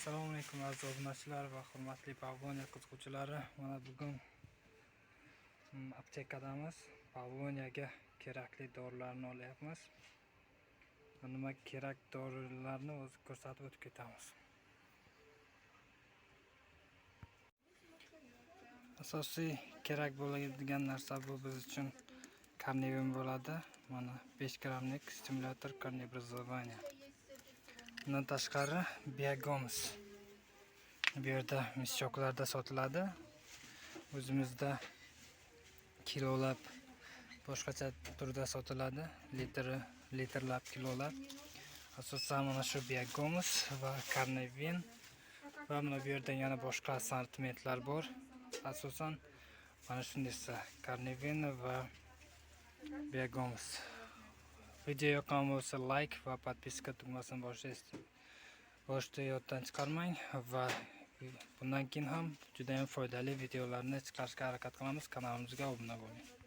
Assalomu alaykum, aziz obunachilar va hurmatli Pavlonia qiziquvchilari. Mana bugun aptekadamiz. Pavloniyaga kerakli dorilarni olyapmiz. Nima kerak dorilarni o'zi ko'rsatib o'tib ketamiz. Asosiy kerak bo'ladigan narsa bu biz uchun Kornevin bo'ladi. Mana 5 grammlik stimulyator корнеобразования. Bundan tashqari Biogomus. Bu yerda mishoklarda sotiladi. O'zimizda kilolab boshqacha turda sotiladi. Litri, litrlab, kilolab. Asosan mana shu Biogomus va Kornevin va mana bu yerda yana boshqa assortimentlar bor. Asosan mana shu narsa Kornevin va Biogomus. Video yoqqan bo'lsa, like va подписка tugmasini bosishni yoddan chiqarmang va bundan keyin ham juda ham foydali videolarni chiqarishga harakat qilamiz. Kanalimizga obuna bo'ling.